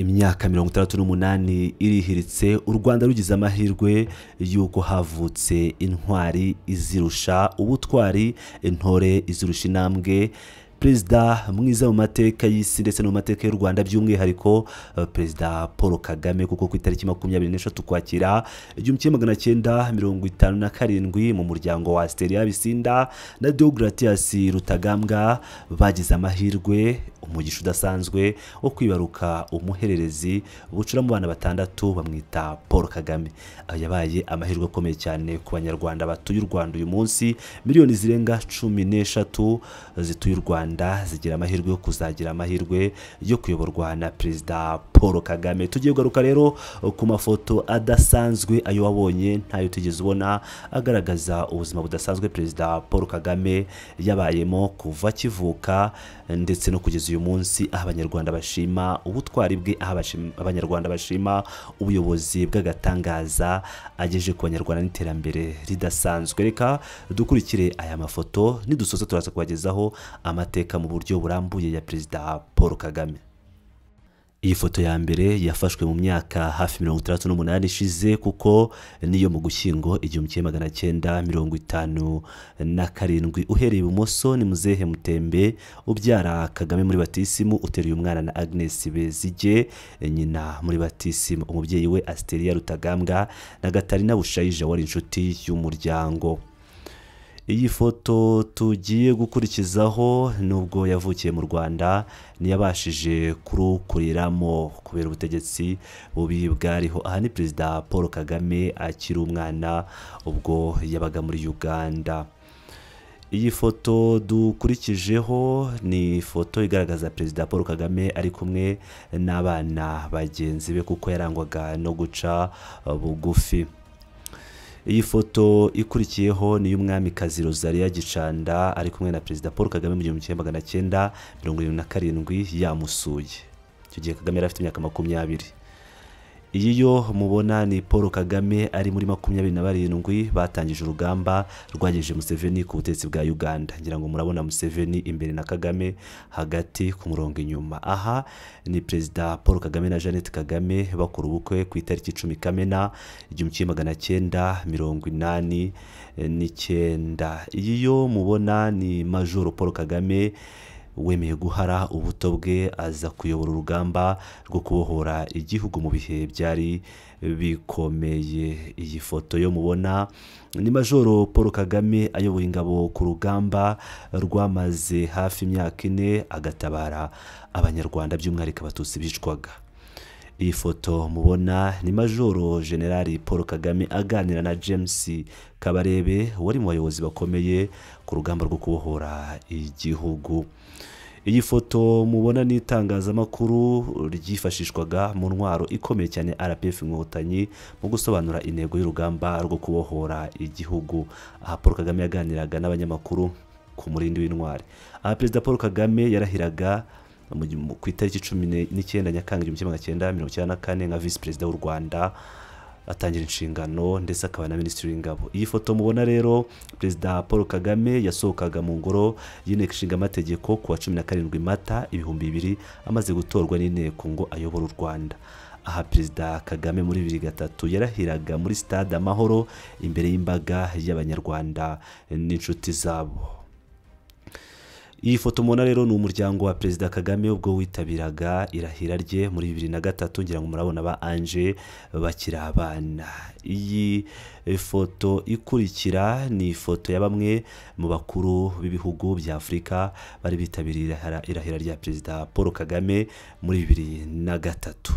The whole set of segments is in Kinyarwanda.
Imyaka 68 irihiritse u Rwanda rugize amahirwe y'uko havutse intwari izirusha ubutwari, intore izirusha intambwe, perezida mwiza mu mateka y'isi ndetse no mu mateka y'u Rwanda by'umwihariko Perezida Paul Kagame, kuko ku itariki 23 Ukwakira 1957 mu muryango wa Asteria Bisinda na Deogratias Rutagambwa bagize amahirwe, umugisha udasanzwe wo kwibaruka umuhererezi bucura mu bana batandatu bamwita Paul Kagame. Yabaye amahirwe akomeye cyane ku banyarwanda batuye u Rwanda uyu munsi, miliyoni zirenga 13 zituye u Rwanda zigira amahirwe yo kuzagira amahirwe yo kuyoborwa na Perezida Paul Kagame. Tugiye kugaruka rero ku mafoto adasanzwe ayo wabonye ntayo utigeze ubona, agaragaza ubuzima budasanzwe Perezida Paul Kagame yabayemo kuva akivuka ndetse no kugeza uyu munsi, aho abanyarwanda bashima ubutwari bwe, aho abanyarwanda bashima ubuyobozi bw'agatangaza agejeje ku banyarwanda n'iterambere ridasanzwe. Reka dukurikire aya mafoto, nidusoza turaza kubagezaho amateka mu buryo burambuye ya Perezida Paul Kagame. Iyi foto ya mbere yafashwe mu myaka hafi 68 ishize, kuko niyo mu Gushyingo 1957. Uhereye ibumoso ni Muzehe Mutembe ubyara Kagame muri batisimu, uteruye umwana na Agnes Bezige nyina muri batisimu, umubyeyi we Asteria Rutagambwa na Gatarina Bushayija wari inshuti y'umuryango. Iyi foto tugiye gukurikizaho nubwo yavukiye mu Rwanda ntiyabashije kurukuriramo kubera ubutegetsi bubi bwariho. Aha ni Perezida Paul Kagame akiri umwana ubwo yabaga muri Uganda. Iyi foto dukurikijeho ni ifoto igaragaza Perezida Paul Kagame ari kumwe n'abana bagenzi be, kuko yarangwaga no guca bugufi. Iyi foto ikurikiyeho ni y'umwamikazi Rosalia Gicanda ari kumwe na Perezida Paul Kagame mu 1977 yamusuye. Icyo gihe Kagame yari afite imyaka 20. Iyi yo mubona ni Paul Kagame ari muri 27 batangije urugamba rwagejeje Museveni ku butegetsi bwa Uganda. Ngira ngo murabona Museveni imbere na Kagame hagati ku murongo inyuma. Aha ni Perezida Paul Kagame na Jeannette Kagame bakora ubukwe ku itariki 10 Kamena 1989. Iyi yo mubona ni Major Paul Kagame wemeye guhara ubuto bwe aza kuyobora urugamba rwo kubohora igihugu mu bihe byari bikomeye. Iyi foto yo mubona ni Major Paul Kagame ayoboye ingabo ku rugamba rwamaze hafi imyaka 4 agatabara abanyarwanda by'umwihariko abatutsi bicwaga. Iyi foto mubona ni Major General Paul Kagame aganira na James Kabarebe wari mu bayobozi bakomeye ku rugamba rwo kubohora igihugu. Iyi foto mubona ni itangazamakuru ryifashishwaga mu ntwaro ikomeye cyane RPF Inkotanyi mu gusobanura intego y'urugamba rwo kubohora igihugu. Aha Paul Kagame yaganiraga n'abanyamakuru ku murindi w'intwari. Aha Perezida Paul Kagame yarahiraga ku itariki 19 Nyakanga 1994 nka Visi Perezida w'u Rwanda, atangira inshingano ndetse akaba na Minisitiri w'Ingabo. Iyi foto mubona rero Perezida Paul Kagame yasohokaga mu ngoro y'Inteko Ishinga Amategeko ku wa 17 Mata 2000 amaze gutorwa n'inteko ngo ayobore u Rwanda. Aha Perezida Kagame muri 2003 yarahiraga muri Stade Amahoro imbere y'imbaga y'abanyarwanda n'inshuti zabo. Iyi foto mubona rero ni umuryango wa Perezida Kagame ubwo witabiraga irahira rye muri 2003, ngira ngo murabona ba Ange bakiri abana. Iyi foto ikurikira ni ifoto ya bamwe mu bakuru b'ibihugu bya Afurika bari bitabiriye irahira rya Perezida Paul Kagame muri 2003.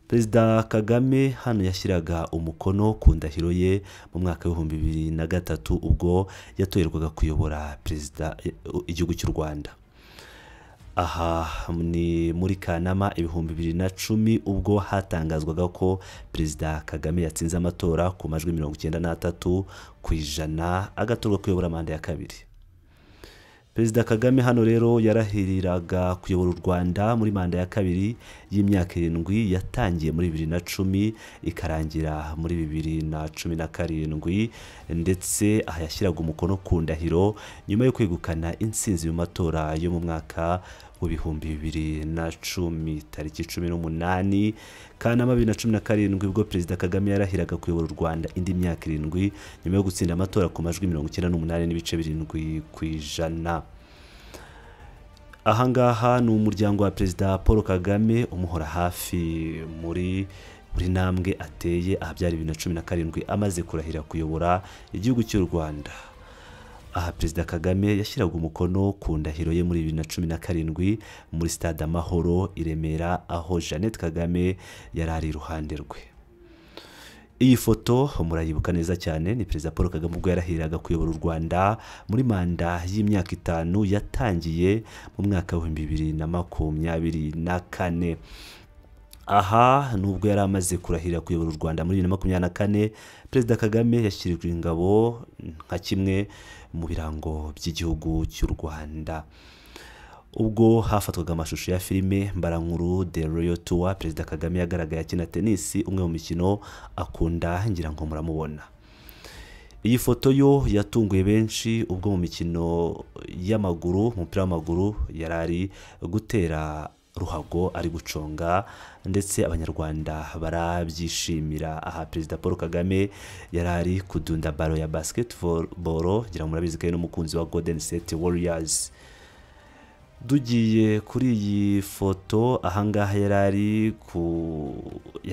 Perezida Kagame hano yashyiraga umukono ku ndahiro ye mu mwaka w'ibihumbi 2003 ubwo yatorerwaga kuyobora perezida igihugu cy'u Rwanda. Aha ni muri Kanama 2010 ubwo hatangazwaga ko Perezida Kagame yatsinze amatora ku majwi 93% agatorwa kuyobora manda ya kabiri. Perezida Kagame hano rero yarahiriraga kuyobora u Rwanda muri manda ya kabiri y'imyaka 7 yatangiye muri 2010 ikarangira muri 2017, ndetse aha yashyiraga umukono ku ndahiro nyuma yo kwegukana intsinzi mu matora yo mu mwaka w'2010. Tariki 18 Kanama 2017 ubwo Perezida Kagame yarahiraga kuyobora u Rwanda indi myaka 7 nyuma yo gutsinda amatora ku majwi 98.7%. Ahangaha ni umuryango wa Perezida Paul Kagame umuhora hafi muri buri ntambwe ateye. Ahabyara 2017 amaze kurahira kuyobora igihugu cy'u Rwanda. Aha Perezida Kagame yashyiraga umukono ku ndahiro ye muri 2017 muri Stade Amahoro i Remera, aho Jeannette Kagame yari ari iruhande rwe. Iyi foto murayibuka neza cyane, ni Perezida Paul Kagame ubwo yarahiraga kuyobora u Rwanda muri manda y'imyaka 5 yatangiye mu mwaka wa 2024. Aha nubwo yari amaze kurahira kuyobora u Rwanda muri 2024, Perezida Kagame yashyirijwe ingabo nka kimwe mu birango by'igihugu cy'u Rwanda. Ubwo hafatwaga amashusho ya filime mbarankuru The Royal Tour, Perezida Kagame yagaragaye akina tenisi, umwe mu mikino akunda, ngira ngo muramubona. Iyi foto yo yatunguye benshi ubwo mu mikino y'amaguru, umupira w'amaguru, yari ari gutera ruhago ari guconga, ndetse Abanyarwanda barabyishimira. Aha Perezida Paul Kagame yari ari kudunda baro ya basketball, ngira ngo murabizi ko ari n'umukunzi wa Golden State Warriors. Dugiye kuri iyi foto, ahangaha yari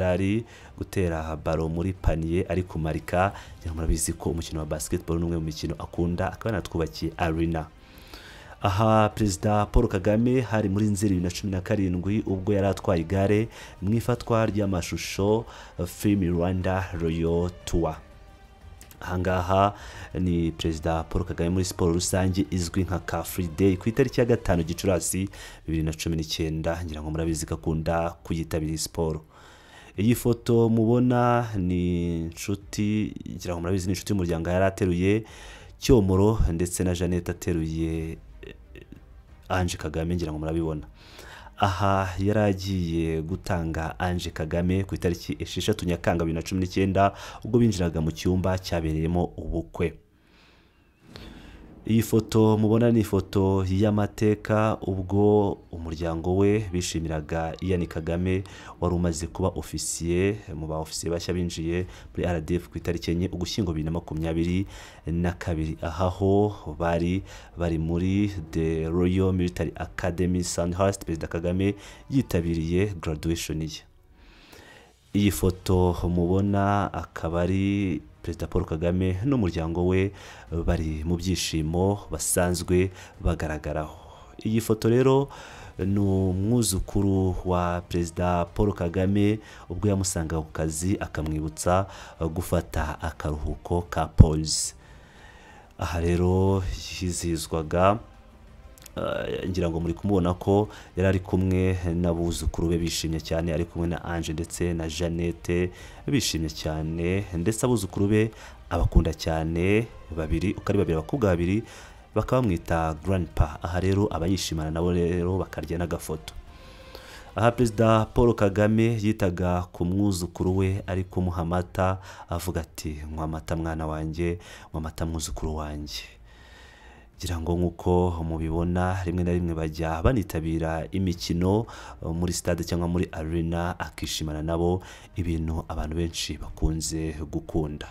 ari gutera baro muri paniye ari kumarika, ngira ngo murabizi ko umukino wa basketball ni umwe mu mikino akunda, akaba yanatwubakiye arena. Aha Perezida Paul Kagame hari muri Nzeri 2017 ubwo yari atwaye igare mu ifatwa ry'amashusho Film Rwanda Royal Tour. Ahangaha ni Perezida Paul Kagame muri siporo rusange izwi nka Car Free Day ku itariki ya 5 Gicurasi 2019, ngira ngo murabizi ko akunda kuyitabira siporo. Iyi foto mubona ni inshuti, ngira ngo murabizi ni inshuti y'umuryango, yari ateruye Cyomoro ndetse na Jeannette ateruye Ange Kagame, ngira ngo murabibona. Aha yari agiye gutanga Ange Kagame ku itariki 6 Nyakanga 2019 ubwo binjiraga mu cyumba cyabereyemo ubukwe. Iyi foto mubona ni ifoto y'amateka ubwo umuryango we bishimiraga Ian Kagame wari umaze kuba ofisiye mu ba ofisiye bashya binjiye muri RDF ku itariki 4 Ugushyingo 2022. Aha ho bari muri The Royal Military Academy Sandhurst, Perezida Kagame yitabiriye graduation ye. Iyi foto mubona akaba ari Perezida Paul Kagame n'umuryango we bari mu byishimo basanzwe bagaragaraho. Iyi foto rero ni umwuzukuru wa Perezida Paul Kagame ubwo yamusangaga ku kazi akamwibutsa gufata akaruhuko ka pause. Aha rero hizihizwaga, ngira ngo muri kumubona ko yari ari kumwe n'abuzukuru be bishimye cyane, ari kumwe na Ange ndetse na Jeannette bishimye cyane, ndetse abuzukuru be abakunda cyane babiri, uko ari babiri, abakobwa babiri bakabamwita grandpa. Aha rero abayishimana nabo rero bakarya n'agafoto. Aha Perezida Paul Kagame yitaga ku mwuzukuru we ari kumuha amata, avuga ati nywa amata mwana wanjye, nywa amata mwuzukuru wanjye. Ngira ngo nk'uko mubibona rimwe na rimwe bajya banitabira imikino muri stade cyangwa muri arena akishimana nabo, ibintu abantu benshi bakunze gukunda.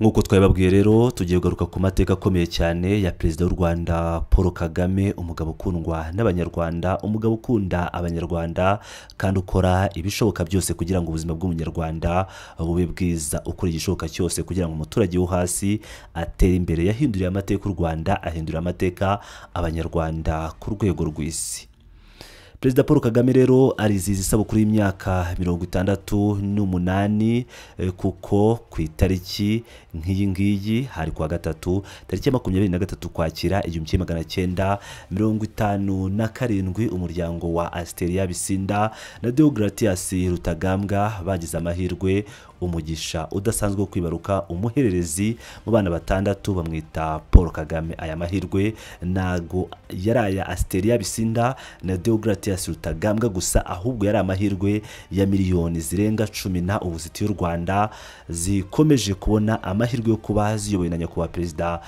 Nk'uko twabibabwiye rero, tugiye kugaruka ku mateka akomeye cyane ya Perezida w'u Rwanda Paul Kagame, umugabo ukundwa n'Abanyarwanda, umugabo ukunda Abanyarwanda kandi ukora ibishoboka byose kugira ngo ubuzima bw'Umunyarwanda bube bwiza, ukora igishoboka cyose kugira ngo umuturage wo hasi atere imbere. Yahinduriye amateka u Rwanda, ahindura amateka Abanyarwanda ku rwego rw'isi. Perezida Paul Kagame rero arizihiza isabukuru y'imyaka 68, kuko ku itariki nk'iyi ngiyi hari kuwa gatatu tariki 23 Ukwakira 1957 umuryango wa Asteria Bisinda na Deogratias Rutagambwa bagize amahirwe umugisha udasanzwe wo kwibaruka umuhererezi mu bana batandatu bamwita Paul Kagame. Aya mahirwe ntago yari aya Asteria Bisinda na Deogratias Rutagambwa gusa, ahubwo yari amahirwe ya miliyoni zirenga 10 na ubu zituye u Rwanda zikomeje kubona amahirwe yo kuba ziyobowe na nyakubahwa Perezida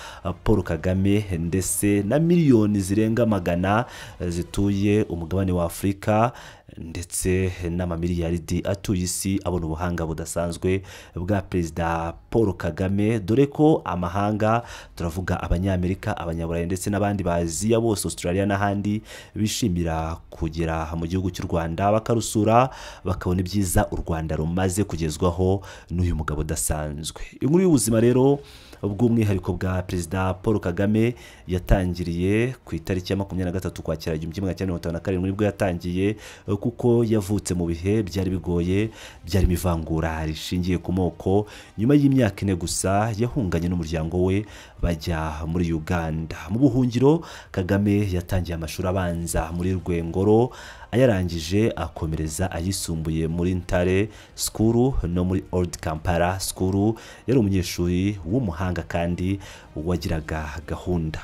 Paul Kagame, ndetse na miliyoni zirenga 100 zituye umugabane wa Afurika, ndetse n'amamiliyaridi atuye isi abona ubuhanga budasanzwe bwa Perezida Paul Kagame, dore ko amahanga, turavuga Abanyamerika, Abanyaburayi ndetse n'abandi baziya bose, Australia n'ahandi, bishimira kugera mu gihugu cy'u Rwanda bakarusura, bakabona ibyiza u Rwanda rumaze kugezwaho n'uyu mugabo udasanzwe. Inkuru y'ubuzima rero bw'umwihariko bwa Perezida Paul Kagame yatangiriye ku itariki ya 23 Ukwakira 1957, nibwo yatangiye, kuko yavutse mu bihe byari bigoye, byarimo ivangura rishingiye ku moko. Nyuma y'imyaka 4 gusa yahunganye n'umuryango we bajya muri Uganda. Mu buhungiro Kagame yatangiye amashuri abanza muri Rwengoro, ayarangije akomereza ayisumbuye muri Ntare School no muri Old Kampala School. Yari umunyeshuri w'umuhanga kandi wagiraga gahunda.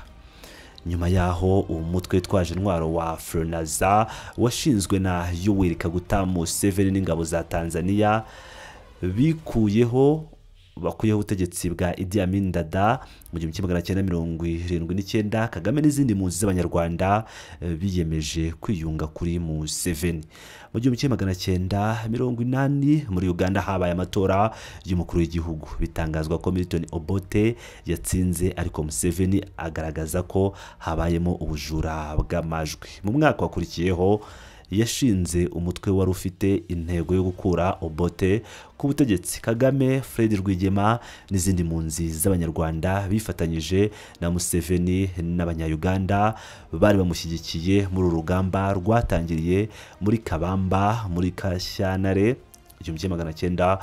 Nyuma yaho umutwe witwaje intwaro wa Fronaza washinzwe na Yoweri Kaguta Museveni n'ingabo za Tanzania bakuyeho ubutegetsi bwa Idi Amin Dada mu 1979, Kagame n'izindi mpunzi z'Abanyarwanda biyemeje kwiyunga kuri Museveni. Mu 1980 muri Uganda habaye amatora y'umukuru w'igihugu, bitangazwa ko Milton Obote yatsinze, ariko Museveni agaragaza ko habayemo ubujura bw'amajwi. Mu mwaka wakurikiyeho yashinze umutwe wari ufite intego yo gukura Obote ku butegetsi. Kagame, Fred Rwigema n'izindi mpunzi z'Abanyarwanda bifatanyije na Museveni n'Abanyayuganda bari bamushyigikiye muri uru rugamba rwatangiriye muri Kabamba muri Kashyantare 1981.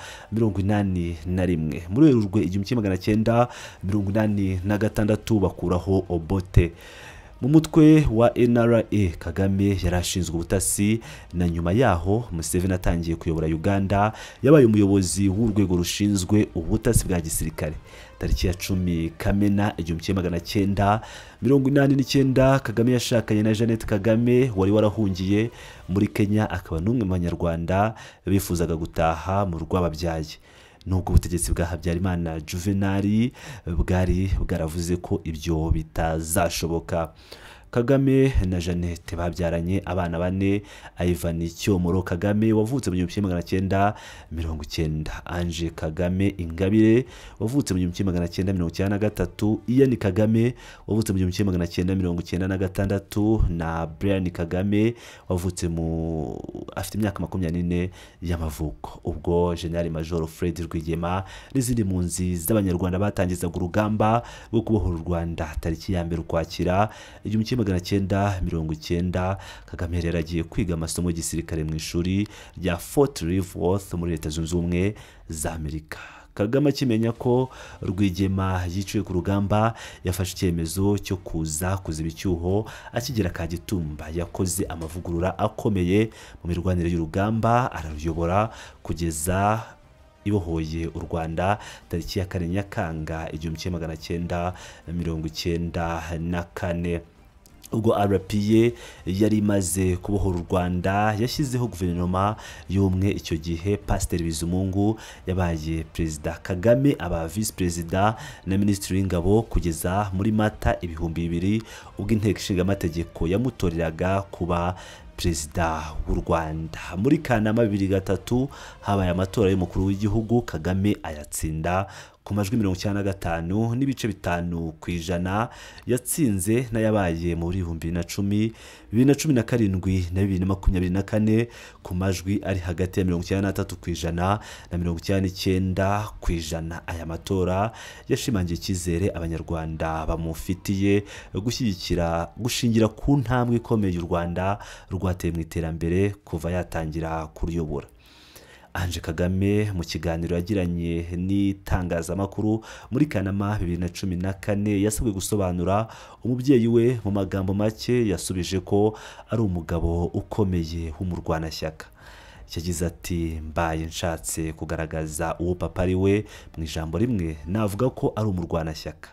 Muri Werurwe 1986 bakuraho Obote. Mu mutwe wa NRA Kagame yarashinzwe ubutasi, na nyuma yaho Museveni atangiye kuyobora Uganda yabaye umuyobozi w'urwego rushinzwe ubutasi bwa gisirikare. Tariki ya 10 Kamena 1989 Kagame yashakanye na Jeannette Kagame wari warahungiye muri Kenya, akaba n'umwe mu Banyarwanda bifuzaga gutaha mu rwababyaye. Nubwo ubutegetsi bwa Habyarimana Juvenal bwari bwaravuze ko ibyo bitazashoboka. Kagame na Jeannette babyaranye abana bane: Ivan Cyomoro Kagame wavutse mu 1990, Ange Kagame Ingabire wavutse mu 1993, Ian Kagame wavutse mu 1996 na Brian Kagame wavutse mu afite imyaka 24 y'amavuko. Ubwo General Major Fred Rwigema n'izindi mpunzi z'Abanyarwanda batangizaga urugamba rwo kubohora u Rwanda tariki ya 1 Ukwakira 1990, Kagame yari agiye kwiga amasomo y'igisirikare mu ishuri rya Fort Leavenworth muri Leta Zunze Ubumwe za Amerika. Kagame akimenya ko Rwigema yiciwe ku rugamba yafashe icyemezo cyo kuza kuziba icyuho. Akigera Kagitumba yakoze amavugurura akomeye mu mirwanire y'urugamba, araruyobora kugeza ibohoye u Rwanda tariki ya 4 Nyakanga 1994. Ubwo RPA yari imaze kubohora u Rwanda yashyizeho guverinoma y'ubumwe. Icyo gihe Pasiteri Bizimungu yabaye Perezida, Kagame aba Visi Perezida na Minisitiri w'Ingabo kugeza muri Mata 2000 ubwo Inteko Ishinga Amategeko yamutoreraga kuba Perezida w'u Rwanda. Muri Kanama 2003 habaye amatora y'umukuru w'igihugu, Kagame ayatsinda ku majwi 95.5%. Yatsinze n'ayabaye muri 2010, 2017 na 2024 ku majwi ari hagati ya 93% na 99%. Aya matora yashimangiye icyizere Abanyarwanda bamufitiye gushyigikira gushingira ku ntambwe ikomeye u Rwanda rwateye mu iterambere kuva yatangira kuruyobora. Ange Kagame mu kiganiro yagiranye n'itangazamakuru muri Kanama 2014 yasabwe gusobanura umubyeyi we mu magambo make. Yasubije ko ari umugabo ukomeye w'umurwanashyaka. Yagize ati mbaye nshatse kugaragaza uwo papa ari we mu ijambo rimwe, navuga ko ari umurwanashyaka.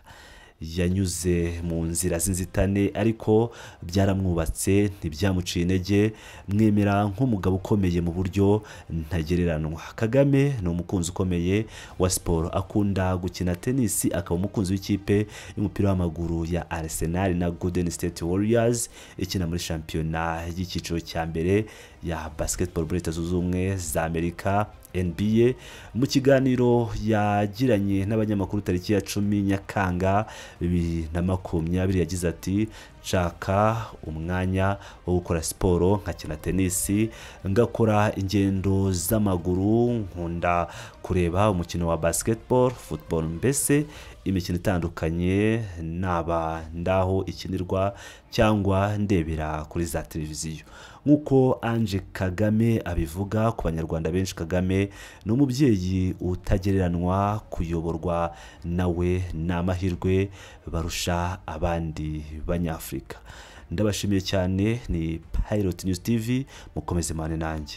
Yanyuze mu nzira z'inzitane ariko byaramwubatse, ntibyamuciye intege, mwemera nk'umugabo ukomeye mu buryo ntagereranwa. Kagame ni umukunzi ukomeye wa siporo, akunda gukina tenisi, akaba umukunzi w'ikipe y'umupira w'amaguru ya Arsenal na Golden State Warriors ikina muri shampiyona y'icyiciro cya mbere ya basketball muri Leta Zunze Ubumwe za Amerika NBA. Mu kiganiro yagiranye n'abanyamakuru tariki ya 10 Nyakanga 2020 yagize ati nshaka umwanya wo gukora siporo, nkakina tenisi, ngakora ingendo z'amaguru, nkunda kureba umukino wa basketball, football, mbese imikino itandukanye, naba ndaho ikinirwa cyangwa ndebera kuri za televiziyo. Nk'uko Ange Kagame abivuga, ku banyarwanda benshi Kagame ni umubyeyi utagereranwa, kuyoborwa nawe ni amahirwe barusha abandi banyafurika. Ndabashimiye cyane, ni Pilot News TV, mukomeze mane nanjye.